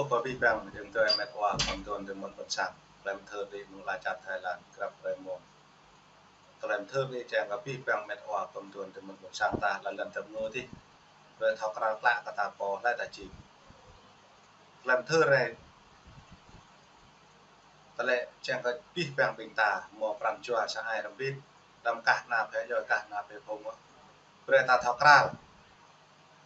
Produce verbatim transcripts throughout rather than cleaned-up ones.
Ơ abih bang ayŏng adơi met wa khŏm dŏ tơ mơ̆n ƀôn sang. Tơlơi mơthưr đĭ mơ̆ng ala čar Thái Lan, krăp hrơi mông. Tơlơi mơthưr đĭ čang kơ abih bang met wa khŏm dŏ tơ mơ̆n ƀôn sang ta, lŏn lŏn tơm ngư tih. Brơi thâo krăn klă kơ ta pô hlơi ta jing. Tơlơi mơthưr rai. Tơlơi čang kơ abih bang ƀing ta, mơ̆ pran jua sa ai rơmbit, đăm kah na phe joi kah na phe phung. Brơi ta thâo krăn.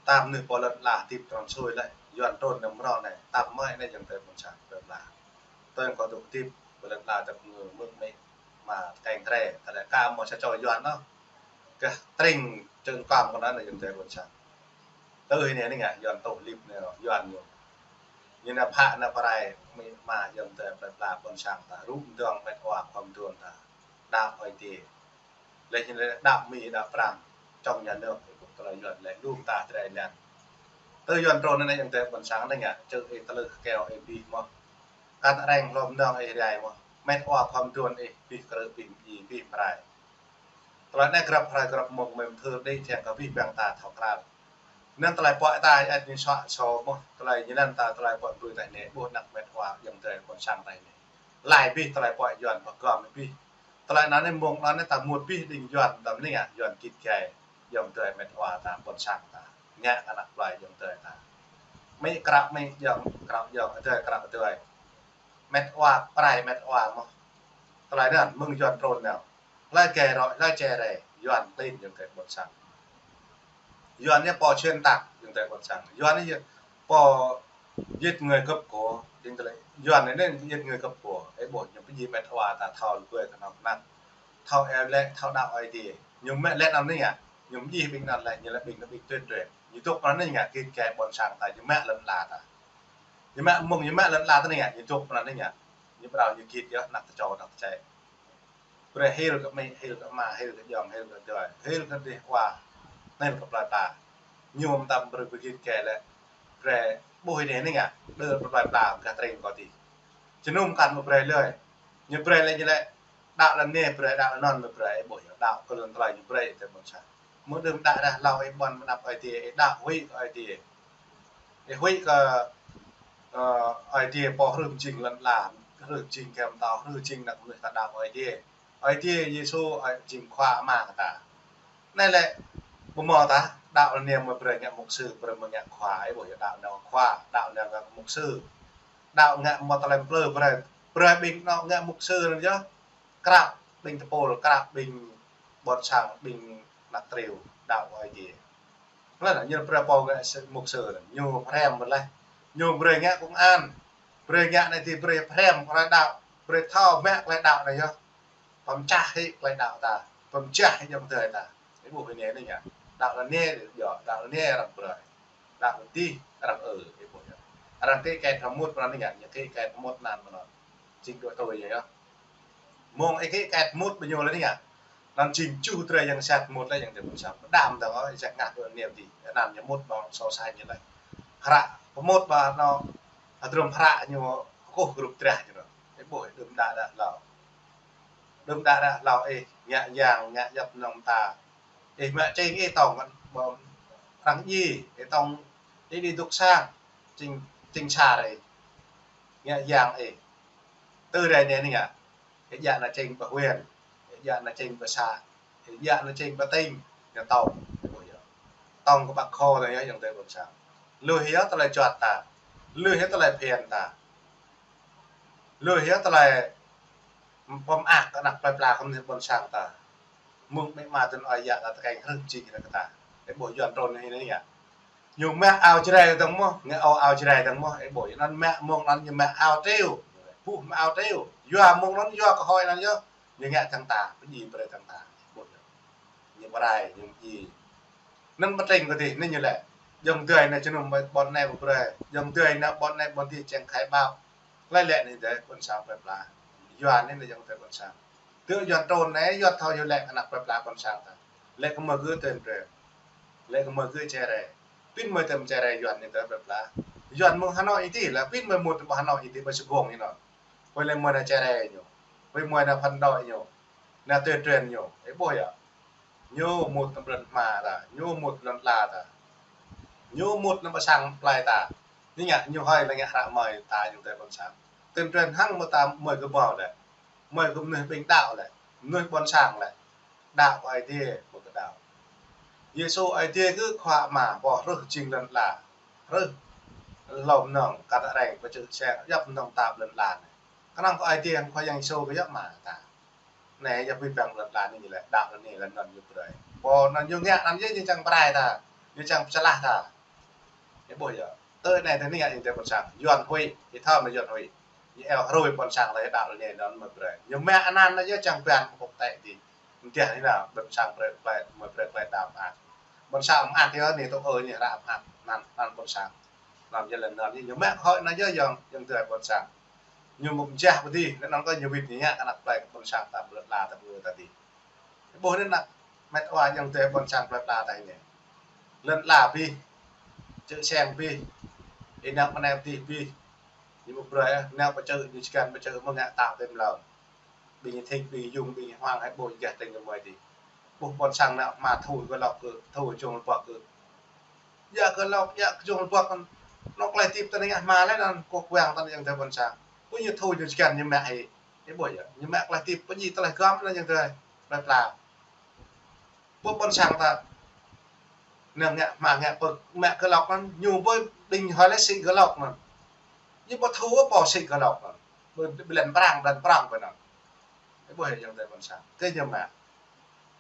Tam nư pô lŏn ala tip tròn sui lĕ, Yuan trôn nơm rŏ anai, tam mơi anai ayŏng adơi ƀôn sang, ƀôn la. Tơl kơ dŏ tip, pô lŏn ala tơp ngư mơ̆k mĕ, mă tơkeng tre, tơlơi ka mơ̆ sa čô Yuan nô. Kơ tring čơn kam kơ anai ayŏng adơi ƀôn sang. Tơ hĭ anai ngă, Yuan tôh lip anai, Yuan ñu. Ñu nao phă nao pơrai, mĕ mă ayŏng adơi ƀôn la ƀôn sang ta, rŭ mơdơ̆ng met wa khŏm dŏ ta. Đăo Ơi Adai. Lĕ ñu lĕ đăo Mi, đăo Prang, čŏng nhà nước, kơ tơlơi Yuan lĕ lŏm ta tơlơi anŭn. Tơ Yuan trôn anai ayŏng adơi ƀôn sang anai ngă, čơ ih tơlơi keo ih abih mơ̆. Kăn areng hlŏm nong ih rai mơ̆. Met wa khŏm dŏ ih abih krư̆ abih mơyang abih pơrai. Tơlơi anai krăp hrơi krăp mông mơ̆ mơthưr đĭ čang kơ abih bang ta thâo krăn. Anŭn tơlơi pơhiăp ta ăt ñu sŏ sô mơ̆, tơlơi ñu lăng ta tơlơi pơhiăp brơi ta anai, ƀuh anăp met wa ayŏng adơi ƀôn sang ta anai. Laĭ abih tơlơi pơhiăp Yuan pơgŏm abih. Tơlơi anŭn anai mơ̆ng anŭn anai ta mŭt abih đing Yuan tơm anai ngă, Yuan git gai, ayŏng adơi met wa ta ƀôn sang ta. Ngă kơ anăp plơi ayŏng adơi ta. Mĕ krăp mĕ ayŏng, krăp ayŏng adơi, krăp adơi. Met wa, pơrai met wa mơ̆. Tơlơi anŭn mơ̆ng Yuan trôn nao. Hlơi gai rŏ, hlơi čere, Yuan klin ayŏng adơi ƀôn sang. Yuan anai pô xuyên tạc ayŏng adơi ƀôn sang. Yuan anai pô giết người cướp của, ayŏng adơi. Yuan anai giết người cướp của. Ơ ƀuh ñu pơjing met wa ta thâo lu kơ anŏ kơnăk. Thâo eo lĕ, thâo đăo Ơi Adai. Ñu mă lĕ anŭn anai ngă. Ñu pơjing ƀing anŭn lĕ, ñu lĕ ƀing anŭn ƀing tuyên truyền. Ñu dŏ pơ anŭn anai ngă, git gai ƀôn sang ta, ñu mă lŏn ala ta. Ñu mă mơ̆ng, ñu mă lŏn ala ta anai ngă, ñu dŏ pơ anŭn anai ngă. Ñu pơrao ñu git yơh, anăp tơčô, anăp tơčĕ. Brơi hil kơ mĕ, hil kơ ama, hil kơ ayŏng, hil kơ adơi, hil kơ adih wa, hil kơ plơi pla. Ñu mơtam brơi pơgit kơ lĕ, brơi ƀuh anai anai ngă, đơ plơi pla gah tring kơ tih. Jơnum kăn mơ̆ brơi lơi. Ñu brơi lĕ ñu lĕ, đăo lŏn anai brơi, đăo lŏn anŭn mơ̆ brơi, ƀuh yơh, đăo kơ lŏn tơlơi ñu brơi tơ ƀôn sang. Mơ̆ đưm đă ră hlâo ih ƀuăn mơnăp Ơi Adai, ih đăo huĭ kơ Ơi Adai. Ih huĭ kơ, ơ, Ơi Adai pô hrih pơjing lŏn ala, hrih pơjing kơyâo pơtao, hrih pơjing anăp mơnuih ta đăo Ơi Adai. Ơi Adai Yêsu, Ơi jing Khua Ama kơ ta. Anai lĕ, pơmơ̆ ta, đăo anai mơ̆ brơi ngă mục sư, brơi mơ̆ ngă khua, ơ ƀuh yơh đăo anai khua, đăo anai ngă mục sư. Đăo ngă mơ̆ tơlơi plư brơi, brơi ƀing anŏ ngă mục sư anŭn yơh. Krăp ƀing tơpul, krăp ƀing ƀôn sang, ƀing anăp triu, đăo Ơi Adai. Lĕ ñu brơi pô ngă mục sư, ñu pơhrăm mơ̆ lĕ. Ñu brơi ngă công an, brơi ngă anai tih, brơi pơhrăm, brơi đăo, brơi thâo mă tơlơi đăo anai yơh. Pơčah hĭ tơlơi đăo ta, pơčah hĭ ayŏng adơi ta. Ơ ƀuh anai anai ngă. Đăo anai yơh, đăo anai arăng brơi. Đăo tih arăng ư, ơ ƀuh yơh. Arăng kĭ kĕt pơmŭt pơ anai ngă, ñu kĭ kĕt pơmŭt anŭn mơ̆n. Jing dŏ tui yơh. Mơ̆ng ih kĭ kĕt pơmŭt ƀu ñu lĕ anai ngă. Anŭn jing čuh drơi yang sat pơmŭt lĕ ayŏng adơi ƀôn sang. Pơđam dơ̆ng ôh, ih sat ngă dŏ anai tih. Anŭn ñu mŭt ƀơi sô sai ñu lĕ. Hră pơmŭt ƀơi anŏ hơdrôm hră ñu kơkuh grup drah ñu anŭn. Ơ ƀuh, đưm đă ră hlâo. Đưm đă ră hlâo ih ngă yang, ngă djŏp mơnơ̆ng ta. Ih mă čing ih tŏng kăn ƀơ̆ng arăng djai, ih tŏng ih đĭ dŏ sang, čing, čing sa rai. Ngă yang ih. Tơ rai anai anai ngă. Ih djă nao čing pơ huyện, ih djă nao čing pơ xã, ih djă nao čing pơ tỉnh, ñu tŏng. Tŏng kơ ƀă khô ta yơh ayŏng adơi ƀôn sang. Lui yơh tơlơi juăt ta. Lui yơh tơlơi phiăn ta. Lui yơh tơlơi pơmơak kơ anăp plơi pla khŏm anai ƀôn sang ta. Mơ̆ng mĕ ama tơ̆n ơi yă ta tơkeng hrih pơjing kơ ta. Ơ ƀuh Yuan trôn anai anai ngă. Ñu mă ao Jrai dơ̆ng mơ̆, ngă ao, ao Jrai dơ̆ng mơ̆, ơ ƀuh, anŭn mă mơ̆ng anŭn ñu mă ao triu. Buh mă ao triu. Yua mơ̆ng anŭn yua kơ hơi anŭn yơh. Ñu ngă tơ̆ng ta, pơjing brơi tơ̆ng ta. Ƀuh yơh. Ñu pơrai, ñu pơjing. Anŭn pơtring kơ tih, anai ñu lĕ. Ayŏng adơi nao jơnum ƀôn anai ƀu brơi. Ayŏng adơi nao ƀôn anai ƀôn tih čang khai báo. Lĕ lĕ anai adơi ƀôn sang plơi pla. Yuan anai ayŏng adơi ƀôn sang. Tơ Yuan trôn anai, Yuan thâo yua lĕ kơ anăp plơi pla ƀôn sang ta. Lĕ kơ mơ̆ gơ̆ tuyên truyền. Lĕ kơ mơ̆ gơ̆ čere. Pin mơ̆ tơm čere Yuan anai adơi plơi pla. Yuan mơ̆ng Hà Nội ih tih lĕ, pin mơ̆ mŭt ƀơi Hà Nội ih tih ƀơi Sài Gòn ih anŭn. Huĭ lĕ mơ̆ nao čere ñu. Huĭ mơ̆ nao phản động ñu. Nao tuyên truyền ñu. Ơ ƀuh yơh. Ñu mŭt anăp lŏn hma ta. Ñu mŭt lŏn ala ta. Ñu mŭt anăp ƀơi sang plơi ta. Anai ngă ñu hơi lĕ ngă hră mơi ta ayŏng adơi ƀôn sang. Tơm tren hăng mơta mơi kơ mâo lĕ. Mơi kơ mơnuih ƀing đaŏ lĕ. Mơnuih ƀôn sang lĕ. Đaŏ kơ Ơi Adai mơi kơ đaŏ. Yêsu Ơi Adai kơ khua mă pô hrih jing lŏn ala. Hrih lŏm nong kơ arăng pơčeh sĕ djŏp nong tap lŏn ala anai. Kơnơ̆ng kơ Ơi Adai hăng Khua Yang Yêsu kơ yơh mă ta. Anai yơh pơpŭ păng lŏn ala anai lĕ, đaŏ anai lĕ anŭn ñu brơi. Pô anŭn ñu ngă anŭn yơh ñu čang pơrai ta, ñu čang pơčalah ta. Ih ƀuh yơh. Tơ anai tơ anai ngă ayŏng adơi ƀôn sang. Yuan huĭ, ih thâo mơ̆ Yuan huĭ. Ñu eo hrui ƀôn sang lĕ đaŏ anai anŭn mơi brơi. Ñu mă anăn anŭn yơh čang pơan pơpŭ tĕ dih. Mơ̆ tih anai nă, ƀôn sang brơi plơi, mơi brơi plơi đaŏ mơak. Ƀôn sang mơak yơh anai tŭ ơi anai hră mơak anăn, anăn ƀôn sang. Anŭn yơh lĕ anŭn yơh ñu mă hơi anŭn yơh ayŏng, ayŏng adơi ƀôn sang. Ñu mŭk jah pơ dih, lĕ anŭn kơ ñu wĭt ñu ngă kơ anăp plơi kơ ƀôn sang ta ƀơi lŏn ala ta ƀơi ta dih. Ih ƀuh anai anăp met wa ayŏng adơi ƀôn sang plơi pla ta anai. Lŏn ala pih, čư̆ seng pih, ih nao mơnai pơ dih pih. Ñu mŭk brơi, nao pơ čư̆, ñu čơkăn pơ čư̆ mơ̆ ngă tap tơm lŏm. Ƀing thik, ƀing yung, ƀing huang, hai ƀuh gah tơng kơ mơi dih. Ƀuh ƀôn sang nao hmua thu kơ lŏk kơ, thu čung lŏk kơ. Yua kơ lŏk, yua kơ čung lŏk anŭn. Anŏ tơlơi hơdip ta anai ngă hmua lĕ anŭn, kơ kuang ta anai ayŏng adơi ƀôn sang. Ƀuh ñu thu ñu čơkăn ñu mă hĭ. Ih ƀuh yơh, ñu mă tơlơi hơdip, ƀu djơ̆ tơlơi gơ̆m anŭn ayŏng adơi, plơi pla. Ƀuh ƀôn sang ta. Nao ngă hmua ngă pơ̆k, mă kơ lŏk anŭn, ñu ƀơi ƀing hơi lĕ sĭ kơ lŏk anŭn. Ñu ƀu thu pô sĭ kơ lŏk anŭn. Ƀơi, ƀơi lŏn prang, lŏn prang ƀơi anŭn. Ih ƀuh yơh ayŏng adơi ƀôn sang. Kơ ñu mă.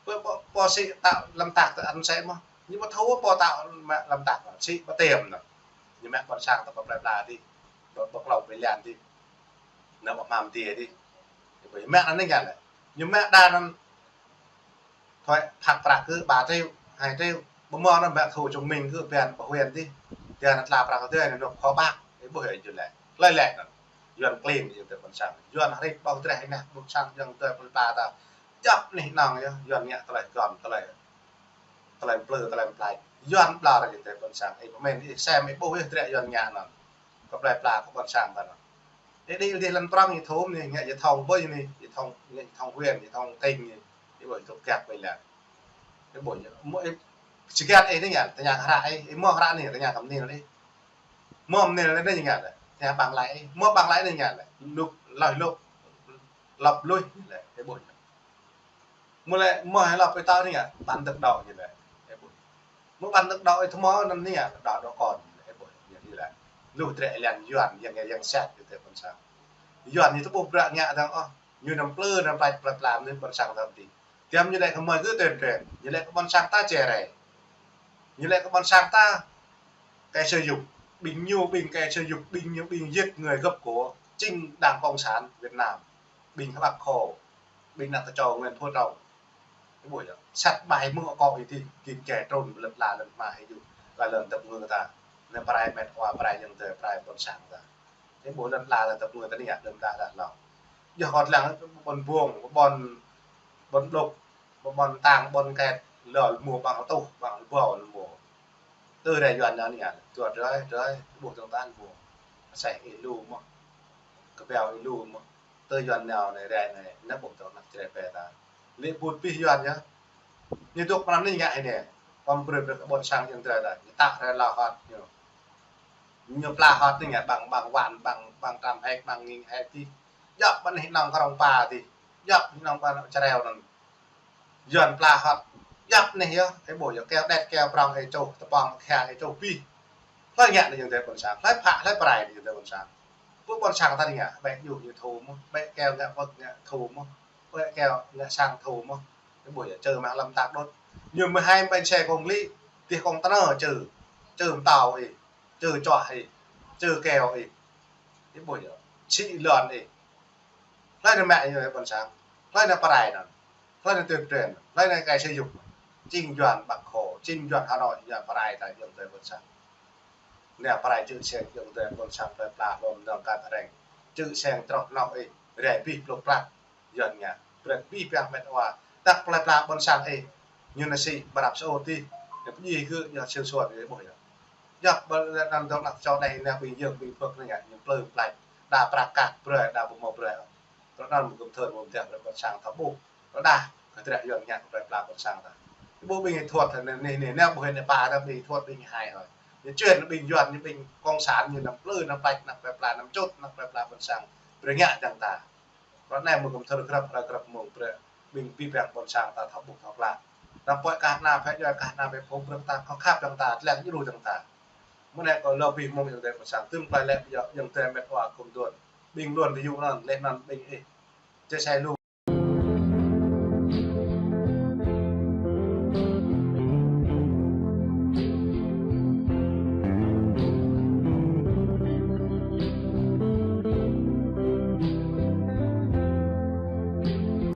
Pô, pô, pô sĭ tao lăm tăk tơ ăn sĕ mơ̆. Ñu ƀu thu pô tao mă lăm tăk, sĭ ƀu tơm anŭn. Ñu mă ƀôn sang ta pơ plơi pla dih. Ƀơi, ƀơi klâo ƀơi lan dih. Nao ƀơi hmam dih dih. Ih ƀuh mă anŭn anai ngă lĕ. Ñu mă đa anŭn. Thôi, phak prăk kơ ba triệu, hai triệu. Ƀu mơ̆ anŭn mă thu čung minh kơ pơan ƀơi huyện dih. Tơl anŭn tla prăk kơ tơl anŭn nộp kho bak. Ih ƀuh yơh lĕ. Tơlơi lĕ anŭn. Yuan klin ayŏng adơi ƀôn sang. Yuan hrip ƀuh dreh anai ƀôn sang ayŏng adơi plơi pla ta. Djŏp anih anŏng yơh, Yuan ngă tơlơi gơ̆m tơlơi, tơlơi plư, tơlơi plai. Yuan ƀlŏr ayŏng adơi ƀôn sang. Ih pơmĭn, ih sem, ih ƀuh yơh dreh Yuan ngă anŭn. Kơ plơi pla kơ ƀôn sang ta anŭn. Ih đĭ dih lŏn prang ih thum anai, ngă yơh thông ƀơi anai, yơh thông, yơh thông huyện, yơh thông tỉnh anai. Ih ƀuh ih tŭk kiăk ƀơi lan. Ih ƀuh yơh. Mơ̆ ih, čơkăn ih anai ngă, tơña hră ih, ih mơ̆ hră anai, tơña kơ mơnil ih. Mơ̆ mơnil anai ngă lĕ, tơña bằng lái ih, mơ̆ bằng lái anai ngă lĕ. Lŭk, lơi lŭk, lŏp lui lĕ, ih ƀuh yơh. Mơ̆ lĕ, mơ̆ hơlŏp pơtao anai ngă, bản được đỏ ñu lĕ. Ih ƀuh. Mơ̆ bản được đỏ ih thâo mơ̆ anŭn anai ngă, đỏ đỏ kon, ih ƀuh, ñu lĕ. Lu dreh lan Yuan, yang, yang sat kơ tơ ƀôn sang. Yuan ñu tơ ƀuh bră ngă dơ̆ng ôh, ñu năm plư, năm plai, plai pla, ñu ƀôn sang ta dih. Tiăm ñu lĕ kơ mơi kơ tuyên truyền, ñu lĕ kơ ƀôn sang ta che rai. Ñu lĕ kơ ƀôn sang ta, cái sử dụng, ƀing ñu, ƀing cái sử dụng, ƀing ñu, ƀing giết người gấp của chính Đảng Cộng sản Việt Nam. Ƀing hơbăk khô, ƀing ană tơčô Nguyễn Phú Trọng. Ih ƀuh yơh, sat ƀai mơ̆ng akŏ ih dih, git gai trŭn lŏn ala lŏn hmua ih djơ̆, kơ lŏn tơpơngư ta. Anai pơrai met wa, pơrai ayŏng adơi, pơrai ƀôn sang ta. Ih ƀuh lŏn ala ta tơpơngư ta anai ngă đơ̆m đă đă hlâo. Yơh kơ lăng ƀôn buông, ƀôn, ƀôn blŭk, ƀôn tang, ƀôn kĕt, lŏ mơ̆ ƀăng tuh, ƀăng ƀâo mơ̆. Tơ rai Yuan nao anai ngă, tơ rai, rai, ƀuh tơ̆ng tan ƀuh. Aseh ih lu mơ̆. Kơƀâo ih lu mơ̆. Tơ Yuan nao anai rai anai, anai ƀuh tơ̆ng anăp čơrai pĕ ta. Lĕ ƀut pih Yuan yơh. Ñu dŏ pơ anai ngă hĭ anai. Pơm brơi brơi kơ ƀôn sang ayŏng adơi ta. Ñu tăk rai lao hơt ñu. Ñu pla hơt anai ngă ƀăng, ƀăng wan, ƀăng, ƀăng trăm héc, ƀăng nghìn héc dih. Djŏp ƀơi anih anŏng krong pa dih. Djŏp anih anŏng ƀơi anŏ čơreo anŭn. Yuan pla hơt. Djŏp anih yơh, ih ƀuh yơh, keo đĕt, keo prŏng, ih čuh, tơpŏng, khia, ih čuh pih. Hlơi ngă anai ayŏng adơi ƀôn sang, hlơi phă, hlơi pơrai anai ayŏng adơi ƀôn sang. Ƀu ƀôn sang ta anai ngă, ƀĕ djuh ñu thu mơ̆, ƀĕ keo ngă pơ̆k ngă thu mơ̆, ƀĕ keo ngă sang thu mơ̆. Ih ƀuh yơh, čơ mă lăm tăk đôč. Ñu mơ̆ hai ƀañ xe kông lĭ, dih kông tơnơ čơ, čơ mơtâo ih, čơ čuah ih, čơ keo ih. Ih ƀuh yơh, sĭ lŏn ih. Hlơi anai mă ayŏng adơi ƀôn sang, hlơi anai pơrai anŭn, hlơi anai tuyên truyền, hlơi anai cái sử dụng. Chính Yuan Bắc Hồ, chính Yuan Hà Nội, Yuan pơrai ta ayŏng adơi ƀôn sang. Anai pơrai čư̆ seng ayŏng adơi ƀôn sang plơi pla hlŏm nong kar arăng. Čư̆ seng troh anŏ ih, rai pih pluk plăk. Yuan ngă, brơi pih păng met wa. Tăk plơi pla ƀôn sang ih, ñu nao sĭ ƀrăp sơut dih. Ñu pơdjai gơ̆, ñu siu suan, ñu ƀuh yơh. Djŏp ƀơi anŭn dŏ anăp čô anai, anai ƀing yơ̆ng, ƀing pơ̆k anai ngă, ñu plư plăč. Đa prăk kăk brơi, đa ƀu mâo brơi. Tơl anŭn mơ̆ gum thơr, mơ̆ mơdeh brơi ƀôn sang ta ƀuh. Tơl đa, kơ dreh Yuan ngă kơ plơi pla ƀôn sang ta. Ih ƀuh ƀing ih thuăt, anai, anai, anai, anai ƀuh anai pă, anai ƀing ih thuăt, ƀing ih hai hơi. Ñu čuên ƀing Yuan, ñu ƀing cộng sản, ñu năm plư, năm păč, năm plơi pla, năm čut, năm plơi pla ƀôn sang. Brơi ngă dăng ta. Ră anai mơ̆ng kơm thơ grăp, hrơi grăp mơ̆ng brơi ƀing pi păng ƀôn sang ta thâo ƀuh thâo klă. Năm pơi kah ană phe djuai, kah ană phe phung brơi ta, kơ khăp dăng ta, tlĕng djru dăng ta. Mơ̆ng anai kơ lơ pi mơ̆ng yang tơi ƀôn sang, tơm klai lĕ ƀiă, yang tơi met wa kơm đuôn. Ƀing đuôn tơ yŭ anŭn, lĕ anŭn ƀing ih. Čê sai lu.